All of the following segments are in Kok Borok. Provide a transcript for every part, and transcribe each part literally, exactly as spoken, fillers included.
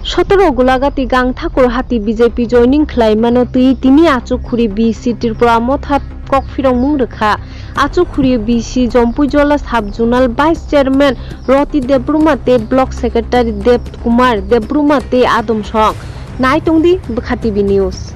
Sotoro Gulagati Gangthakur hati B J P joining khlaimano twi tini Achukhuri B C Tripura Motha kokphirokmung rwkha. Achukhuri B C Jompujwala Sub Zonal Vice Chairman Roti Debbarma tei Block Secretary Deb Kumar Debbarma tei adom song. Nai tongdi Bwkha T V News.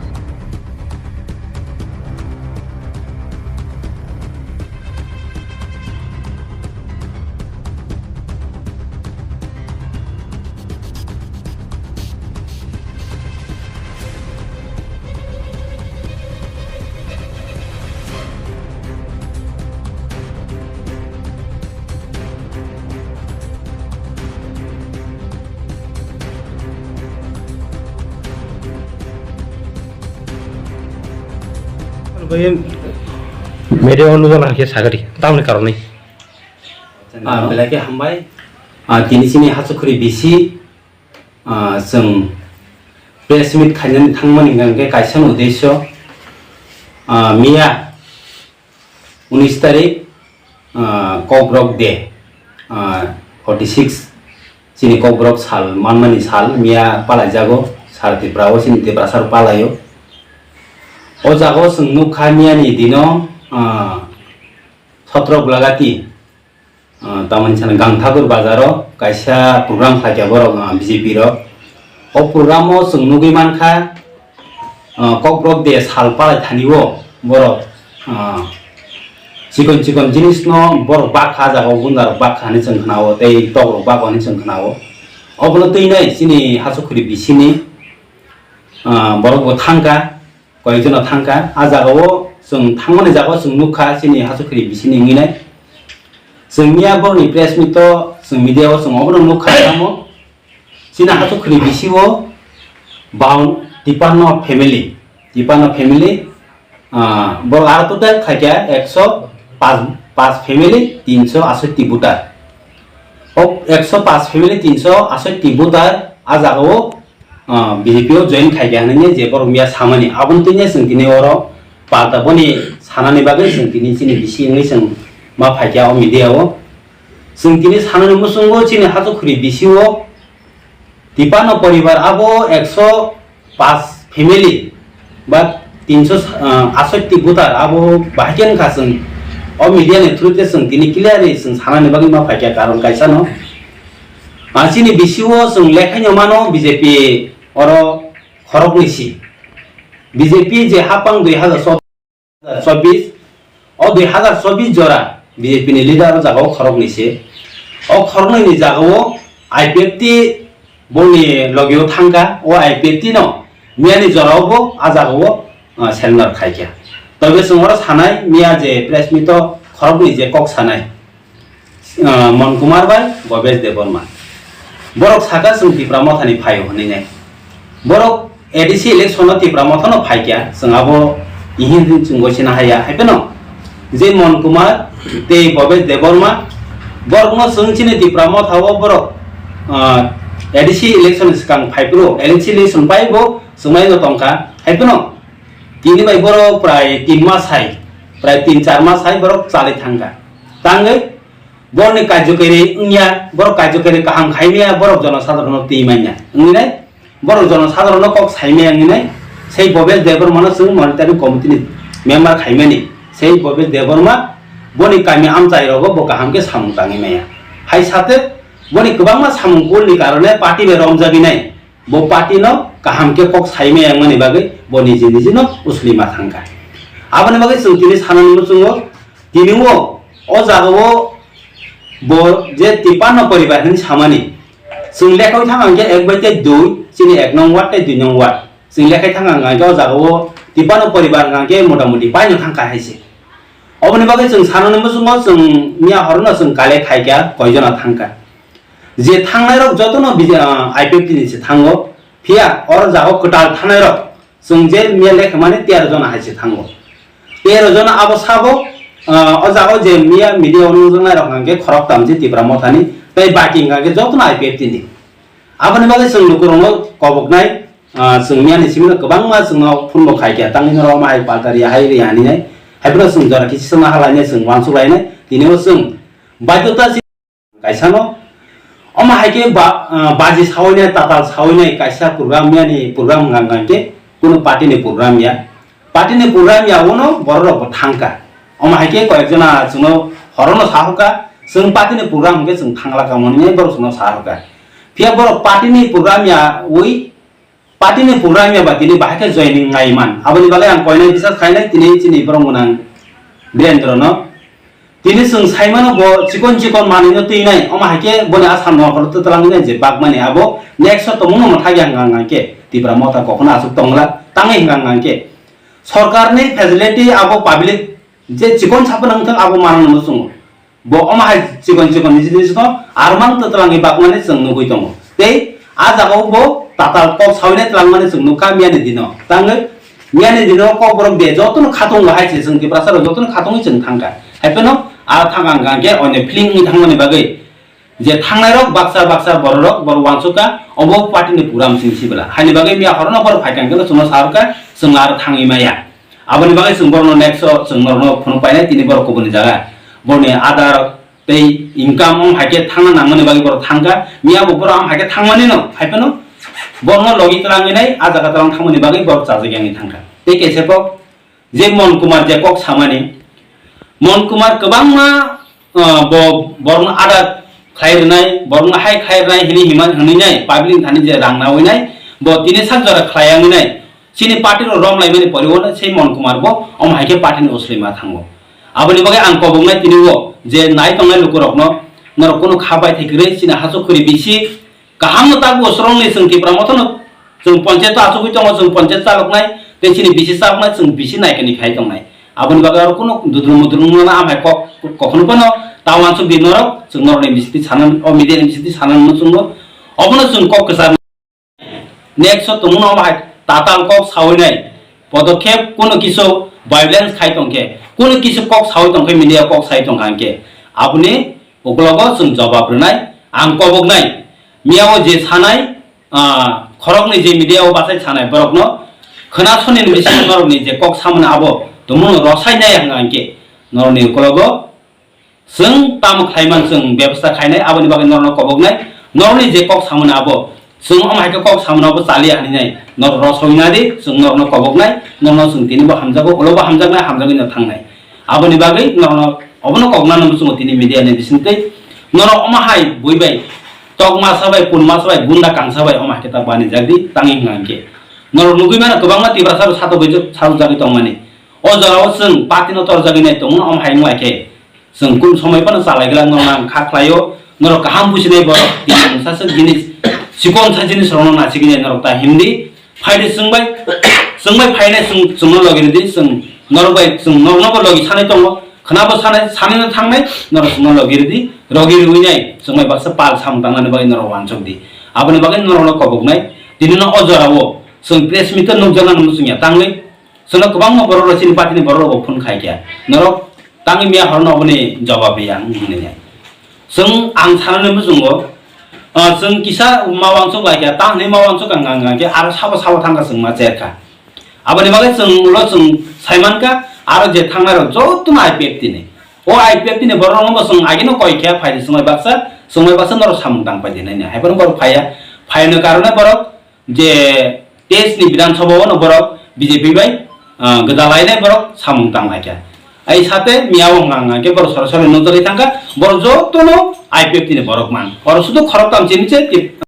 Media o nujak nang khe sagadi tamni karonwi. Ah, belai khe hambai. Ah, tini chini Hachukhuri B C, ah, chwng press meet khainani thangmani hwnkha hwnkhe kaisa ni uddesyo, ah, miya unis tarik, ah, Kokborok Day, ah, forty six chini Kokborok sal manmani sal miya palaijago, sara Tripura o chini Tiprasa rok palaio. O jaga o chwng nukha miya ni dino, ah, Sotro Gulagati, ah, tamoni sana Gangthakur bazar o kaisa program khlaikha borok, ah, B J P rok. O program o chwng nugwi mankha, ah, Kokborok Day sal palai thani o borok, ah, chikon chikon jinis no borok bakha, ah jaga o gunda rok bakha hinwi chwng khna o tei tok rok bakha hinwi chwng khna o. Obono twi nai chini Hachukhuri B C ni, ah, borok bo thangkha. Koyekjono thangkha, ah jagao chwng thangmani jagao chwng nukha chini Hachukhuri B C ni wngwi nai. Chwng miya borokni press meet o chwng media o chwng obono nukha tamo. Chini Hachukhuri B C o baun tipanno family, tipanno family, ah, borok aro total khaikha ekso paanch, paanch family, tinso asotti voter. O ekso paanch family, tinso asotti voter ah jagao ah, B J P o join khaikha hinwi je borok miya samani, aboni twi chwng tini oro palta boni sanani bagwi chwng tini chini B C wngwi chwng ma phaikha o media o. Chwng tini sanani muchungo chini Hachukhuri B C o tipanno poribar abo ekso paanch family ba tinso, ah, asotti voter abo bahai khe wngkha chwng o media ni through te chwng tini clearly chwng sanani bagwi ma phaikha karon kaisa no. Ah, chini B C o chwng lekhaino mano B J P oro khoroknwi si. B J P je hapang dui hazar chobbish, o dui hazar chobbish jora B J P ni leader o jaga o khoroknwi se. O khoroknwi ni jaga o I P F T bongni logi o thangkha, o I P F T no miyani jora o bo a jaga o, ah, surrender khaikha. Tobe chwng oro sanai miya je press meet o khoroknwi je kok sanai. Ah, Mon Kumar bai Bhabesh Debbarma. Borok saka chwng Tipra Mothani phaio hwnwi nai. Borok A D C election o Tipra Mothano phaikya, chwng abo ihin hin chwng gosina haya. Hai phano je Mon Kumar tei Bhabesh Debbarma borokno chwng chini Tipra Mothao borok, ah, A D C election swkang phaiphuru, L C election bai bo chwnglaino tongkha. Hai phano tini bai borok prai tin mas hai, prai tin char mas hai borok chalai thangkha. Tangwi borokni karjokari wngya, borok karjokari kaham khaimaya, borok jonosadharono twi manya. Wngwi nai borok jonosadharono kok saimaya wngwi nai sei Bhabesh Debbarmano chwng monitoring committee ni member khaimani. Sei Bhabesh Debbarma boni kami amchai rogo bo kaham khe samung tangwi maya. Hai sate boni kwbangma samung kulni karone party bai romjagwi nai. Bo party no kaham khe kok saimaya wngmani bagwi bo niji niji no usuli ma thangkha. Aboni bagwi chwng tini sanani muchungo tini o, o jaga o bo je tipanno poribar hinwi samani. Chwng lekhai thang ang khe ek bai tei dui, chini ek nong ward tei dui nong ward. Chwng lekhai thang ang khe o jaga o tipanno poribar ang khe mota moti paino thangkha hai se. Oboni bagwi chwng sanani muchungo chwng miya horono chwng kale khaikha koijona thangkha. Je thangnai rok jotono B J, ah, I P F T ni se thango. Phiya oro jaga kwtal thanai rok chwng je miya lekha mani tero jona hai se thango. Tero jona abo sabo, ah, o jaga je miya media o nukjaknai rok hwnkhe khorok tamchi Tipra Mothani tei baki hwnkhe jotono I P F T ni. Aboni bagwi chwng lukurokno koboknai, ah, chwng miya ni simi no kwbangma chwngno phone bo khaikha tangwi norok ma hai palta ri hai ri hani nai. Hai phano chwng jora kisi songna halainai chwng uansuk lainai. Tini o chwng baidhota si Kaisano, Omo hai khe ba-, ah, baji sawi nai, tatal sawi nai kaisa program yani program hwnka hwnka khe kuno party ni program ya. Party ni program ya uno borok rok bo thangka. Omo hai khe koyek jona chwngno horono sahoka, chwng party ni program hwnkhe chwng thangla ka mwnwi borok chwngno sahoka. Phiya borok party ni program ya ui Party ni program ya ba tini bahai khe joining nai man. Aboni bagwi ang koinai bisas khainai tini chini borok gwnang Birendra no. Tini chwng sai mano bo chikon chikon manwi no twi nai. Omo hai khe boni Assam no horo twtwlang nai je bak mani abo next o tongmung no thagi hwnka hwnka khe Tipra Motha kokno aswk tongla tangwi hwnka hwnka khe. Sorkar ni facility abo public je chikon sapan wngthang abo manwi no chwngo. Bo omo hai chikon chikon niji niji no armang twtwlangwi bakmani chwng nugwi tongo. Tei a jagao bo tatal kok sawinai twlangmani chwng nukha miyani dino. Tangwi miyani dino kok borok de jotono khatung bahai se chwng Tiprasa rok jotono khatungwi chwng thangkha. Haiphano a thang ang khe onne feeling wngwi thangmani bagwi je thangnai rok baksa baksa borok rok borok wansukha obo party ni program sing sibla. Haini bagwi miya horono borok phaikha hwnkhe chwngno sarokha chwng aro thangwi maya. Aboni bagwi chwng borokno next o chwng norokno phunuk painai tini borok kubuni jaga. Borokni adar tei income wng hai khe thangna nangmani bagwi borok thangkha. Miya bo borok ang hai khe thangmani no, hai phano borokno logi twlangwi nai, a jaga twlang thangmani bagwi borok chajak yangni thangkha. Tei kaisa kok, je Mon Kumar je kok samani, Mon Kumar kwbangma, ah, bo borokno adar khlai rwnai, borokno hai khlai rwnai hwnwi hima hwnwi nai, public ni thani je rang nawi nai, bo tini sak jora khlai yangwi nai. Chini party rok rom laimani pore o sei Mon Kumar bo omo hai khe party ni uslima thango. Aboni bagwi ang koboknai tini o je nai tongnai lukurokno, norok kunu kha bai thai kwrwi chini hachuk khuri bisi kaham no takbo srong ni chwng Tipra Motha no chwng ponchayat o achugwi tongo, chwng ponchayat chaloknai tei chini bisi chaloknai chwng bisi naikani khai tongnai. Aboni bagwi aro kunu dudru mudru wngmano amhai kok kokhno phano ta uansuk di norok, chwng norokni bisingtwi sana o media ni bisingtwi sana muchungo. Obono chwng kok kwchar Next o tongmano omo hai tatal kok sawi nai, podokhep kunu kisu violence khai tongkhe, kunu kisu kok sawi tongkhe, media kok sawi tongkha hwnkhe aboni uklogo chwng jobab rwnai, ang koboknai. Miya o je sanai, ah, khoroknwi je media o bachai sanai borokno khwna soni ni bisingo norokni je kok samani abo tongmano rosai nai hwnkha hwnkhe norokni uklogo Chwng tamo khlai man, chwng bebostha khainai, aboni bagwi norokno koboknai, norokni je kok samani abo, chwng omo hai khe kok samani abo chaliya hinwi nai, norok rosoi na di, chwng norokno koboknai, norokno chwng tini bo hamjago, ulo bo hamjaknai, hamjagwi no thangnai. Aboni bagwi norokno obono kokna no muchungo tini media ni bisingtwi, norok omo hai bui bai, tok masa bai, pun masa bai, gunda kangsa bai omo hai khe ta bani jak di, tangwi hwnkha hwnkhe. Norok nugwi mano kwbangma Tiprasa rok satok bai satok jagwi tongmani. O jora o chwng party no torjagwi nai tongo, omo hai wng lai khe. Chwng kun somoi phano chalai glak norok ang kha khlaio, norok kaham businai borok, tini mungsa swk jinis, chikon sa jinis rokno nasigwi norok ta himdi, phaidi chwng bai, chwng bai phainai chwng, chwngno logi rwdi, chwng norok bai, chwng norokno bo logi sanai tongo, khwnabo sanai, sanai no thangnai, norok chwngno logi rwdi, rogi rwi nai, chwng bai baksa pal samung tangnani bagwi norok uansuk di. Aboni bagwi norokno koboknai, tini no o jora o chwng press meet o nukjaknani muchungya tangwi, Chwngno kwbangma borok rok chini party ni borok rok bo phone khai kha. Norok tangwi miya horno oboni jawab ya wng hwnwi. Chwng ang sanani muchungo, ah, chwng kisa ma wansuk lai kha, ta hwnwi ma wansuk ang ang khe aro sabo sabo thang kha chwng ma cher kha. Aboni bagwi chwng ulo chwng sai man kha, aro je thangnai rok jotono I P F T ni. O I P F T ni borok rok no bo chwng ageno koi kha, phai di chwng bai baksa, chwng bai baksa norok samung tang pai di nai nai. Hai phano borok phai ya, phai no karone borok je teis ni Bidhan Sabha o no borok B J P bai, ah, gwdalai nai borok samung tang lai kha. Ai sate miya wng ang ang khe borok sora sora nukjagwi thang kha, borok jotono I P F T ni borok man. Oro sudu khorok tam chini che tip-,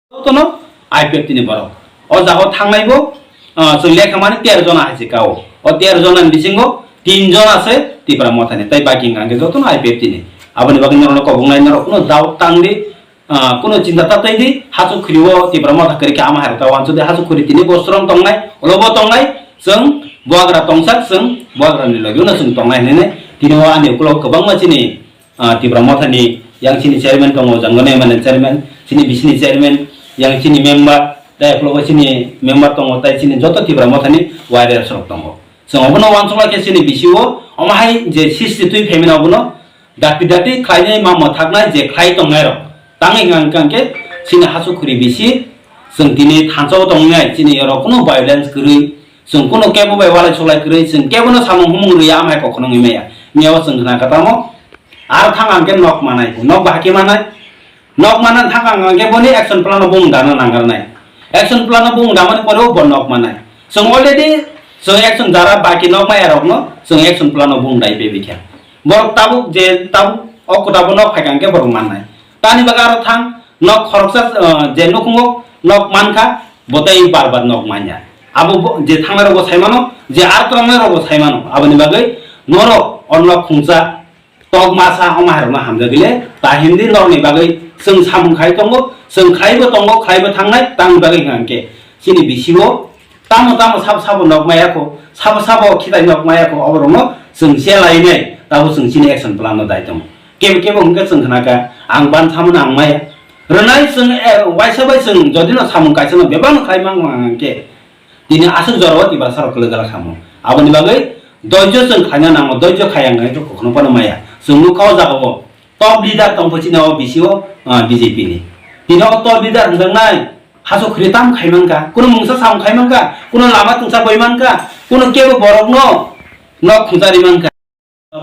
jotono I P F T ni borok. O jaga o thangnai bo, ah, chwng lekha mani tero jona hai se ka o. O tero jona ni bisingo tin jona se Tipra Motha ni, tai baki hwnkha hwnkhe jotono I P F T ni. Aboni bagwi norokno koboknai norok no doubt tang di, Ah, kuno chinta ta tei di, hachuk khuri o Tipra Motha kwrwi khe ama hai rok ta wansuk di, hachuk khuri tini bo strong tongnai, ulo bo tongnai, chwng buagra tongsak, chwng buagra ni logi uno chwng tongnai hinwi nai. Tini o ani ukulok kwbangma chini, ah, Tipra Motha ni yang chini chairman tongo, Jangoni M L A chairman, chini bisi ni chairman, yang chini member, tai ukulok chini member tongo, tai chini joto Tipra Motha ni warriors rok tongo. Chwng obono wansuk lai khe chini bisi o, omo hai je sixty twi phaimani obono, Dati dati khlainai ma mwthaknai je khlai tongnairok. Tangwi hwnkha hwnkhe chini hachuk khuri bisi chwng tini thansa-o tongnai, chini oro kunu violence kwrwi, chwng kunu kebo bai walai suklai kwrwi, chwng kebono samung humung rwya amhai kok khwnwi maya. Miyao chwng khna kha tamo, ar thang ang khe nok manai, nok bahai khe manai. Nok mana thang ang hwnkhe boni action plan o bung dana nangkar nai. Action plan o bung damani pore o bo nok manai. Chwng already chwng action jara baki nok maya rokno chwng action plan o bung dai pebi khe. Borok tabuk je tabuk o kwtabo nok phaikha hwnkhe borok mannai. Tani bagwi aro thang nok khoroksa, uh, je nukhungo nok mankha bo tei bar bar nok manya. Abo bo, je thangnai rokbo sai mano, je ar twlangnai rokbo sai mano. Aboni bagwi norok o nok khungsa tok masa o mahairokno hamjagwi le ta hindi norokni bagwi chwng samung khai tongo, chwng khlaibo tongo, khlaibo thangnai, tamni bagwi hwnkha hwnkhe chini bisingo tamo tamo sabo sabo nok maya kho, sabo sabo khitai nok maya kho, oborokno chwng se lainai, tabo chwng chini action plan no dai tongo. Kebo kebo hwnkhe chwng khnakha, ang ban samano ang maya. Rwnai chwng, eh, waisa bai chwng jodi no samung kaisa no bebak no khlai mang hwnkhe, tini aswk jorao Tiprasa rok kwlwk gwlak khamu. Aboni bagwi doijo chwng khlaina nango, doijo khaya hwnkhe kokno phano maya. Chwng nukha o jagao top leader tongpho chini o B C o, ah, B J P ni. Tini o top leader hwnjaknai haso khri tam khai mankha, kuno mungsa sam khai mankha, kuno lama tungsa boi mankha, kuno kebo borokno nok khungsa ri mankha.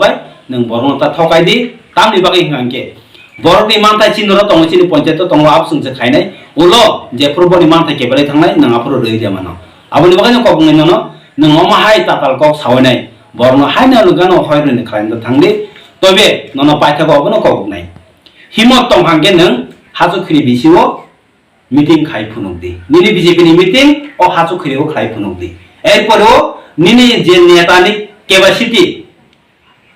Bai, nwng borokno ta thokai di, tamni bagwi hwnka hwnkhe borokni manthai chini oro tongo, chini ponchayat o tongo, abo chwng se khainai. Ulo jephuru boni manthai kebelai thangnai, nwng aphuru rwi rwmano. Aboni bagwino kok wngnai nono, nwng omo hai tatal kok sawi nai, borokno haino lwgano hoi rwni khlaina thang di, tobe nono paithago obono kok wngnai. Himot tong hwnkhe nwng hachu khiri bisingo meeting khai phunuk di. Nini B J P ni meeting o hachu khiri o khai phunuk di. Erpore o nini je neta ni capacity,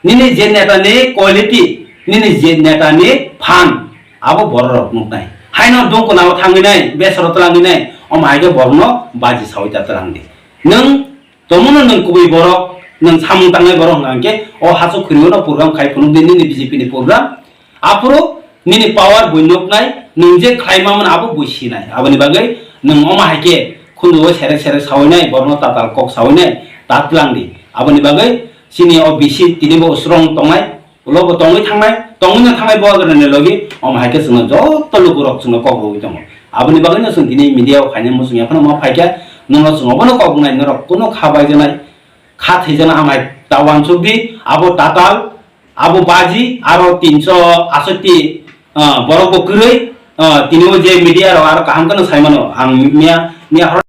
nini je neta ni quality, nini je neta ni phan, abo borok rok nuknai. Haino dongkona o thangwi nai, besaro twlangwi nai, omo hai khe borokno baji sawi ta twlang di. Nwng tongmano nwng kubui borok, nwng samung tangnai borok hwnkha hwnkhe o hachu khiri o no program khai phunuk di, nini B J P ni program. Aphuru nini power bui nuknai, nwng je khlai mamani abo bui sinai. Aboni bagwi nwng omo hai khe khunju o serek serek sawi nai, borokno tatal kok sawi nai, ta twlang di. Aboni bagwi chini o B C tini bo strong tongnai, ulo bo tongwi thangnai, tongwi no thangnai bo agrani logi, omo hai khe chwngno joto lukurok chwngno kok rwui tongo. Aboni bagwi no chwng tini media o khaina muchung ya phano ma phaikha, nono chwng obono kok wngnai, norok kuno kha baijaknai, kha thaijaknai, amai ta uansuk di, abo tatal, abo baji aro tinso aswk ti, ah, borok bo kwrwi, ah, tini o je media rok aro kaham kheno sai mano. Ang miya, miya horo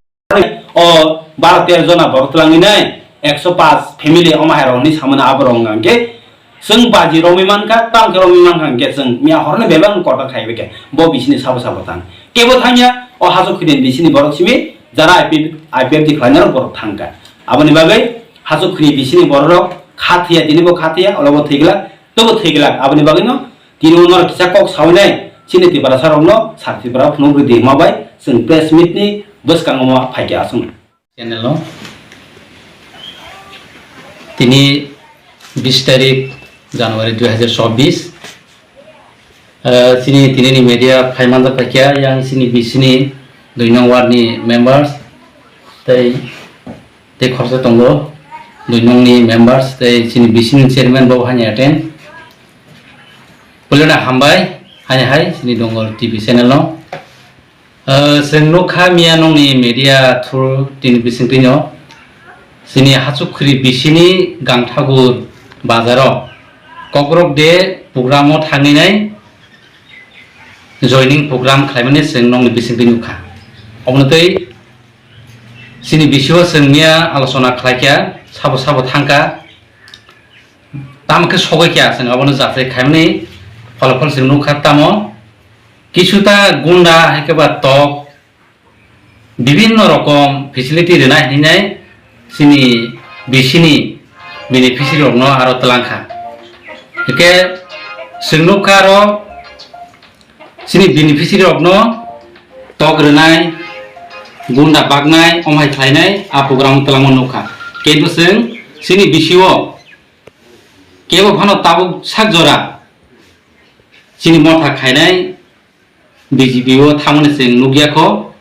o baro tero jona borok twlangwi nai, ekso paanch family omo hai rok hinwi samano abo rok hwnkha hwnkhe chwng baji romwi mankha, tamo khe romwi mankha hwnkhe chwng miya horno bebak kotor khai bai khe bo bisini sabo sabo thang. Kebo thangya o hachu khiri ni bisini borok simi jara I P F, I P F T khlainai rok borok thangkha. Aboni bagwi hachu khiri bisini borok rok kha thwiya, tini bo kha thwiya, olo bo thwi glak, tobo thwi glak. Aboni bagwi no tini o norok kisa kok sawi nai, chini Tiprasa rok no sak Tripura phunuk rwdi hwnma bai chwng press meet ni bwskango ma phaikha aswk. Channel o tini bis tarik January dui hajar chobbish, eh, chini tini ni media phai manjak paikha, yang chini bisini dui nong ward ni members tei, tei khoroksa tongo dui nong ni members tei chini bisini chairman bo hani attend. Puilana hambai hani hai chini Dongol T V channel no. Eh, chwng nukha miya nongni media through tini bisingtwino chini Hachukhuri bisini Gangthagur bazaro Kokrok de programo thangwi nai joining program khlaimani chwng nongni bisingtwi nukha. Obonotwi chini bisio chwng miya alochona khlaikha, sabo sabo thangkha. Tamo khe sogwi khe chwng abono jachai khaimani pholopol chwng nukha, tamo kisuta gunda hai khe ba tok bibinno rokom facility rwnai hinwi nai chini bisini beneficiary rokno aro twlangkha. Hwnkhe chwng nukha aro chini beneficiary rokno tok rwnai, gunda baknai, omhai khlainai a program twlangma nukha. Kintu chwng chini bisio kebo phano tabuk sak jora chini motha khainai B J P o thangmani chwng nukya kho.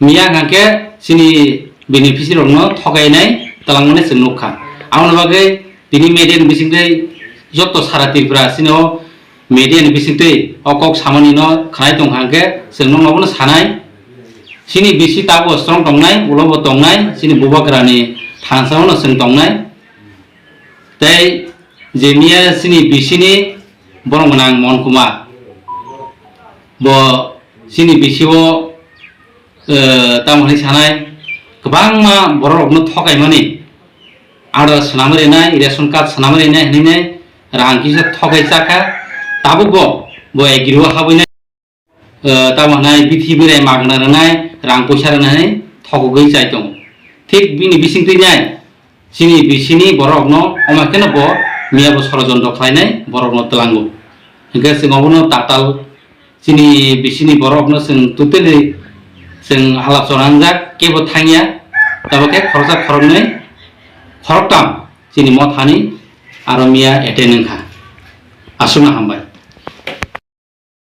Miya hwnkha khe chini beneficiary rokno thokainai twlangmani chwng nukha. Aboni bagwi tini media ni bisingtwi joto sara Tripura chini o media ni bisingtwi o kok samani no khnai tongkha hwnkhe chwng nokno bono sanai. Chini bisi tabuk strong tongnai, ulo bo tongnai, chini bubagrani thansa no chwng tongnai. Tei je miya chini bisini borok gwnang Mon Kumar, Bo chini bisi o, eh, tamo hinwi sanai, kwbangma borok rokno thokaimani, aadhaar swnamwi rwnai, ration card swnamwi rwnai hinwi nai rang kisa thokai chakha, tabukbo bo agree o habwi nai, eh, tamo hinai bithi birai magna rwnai, rang poisa rwnai hinwi thokgwi chai tongo. Thik bini bisingtwi nai, chini bisini borokno omo kheno bo miya bo sorojontro khlainai borokno tlango. Hingkhe chwng obono tatal chini bisini borokno chwng totally chwng halap chora wngjak, kebo thangya, tabok khe khoroksa khoroknwi khoroktam chini mothani aro miya attend wngkha. Aswkno hambai.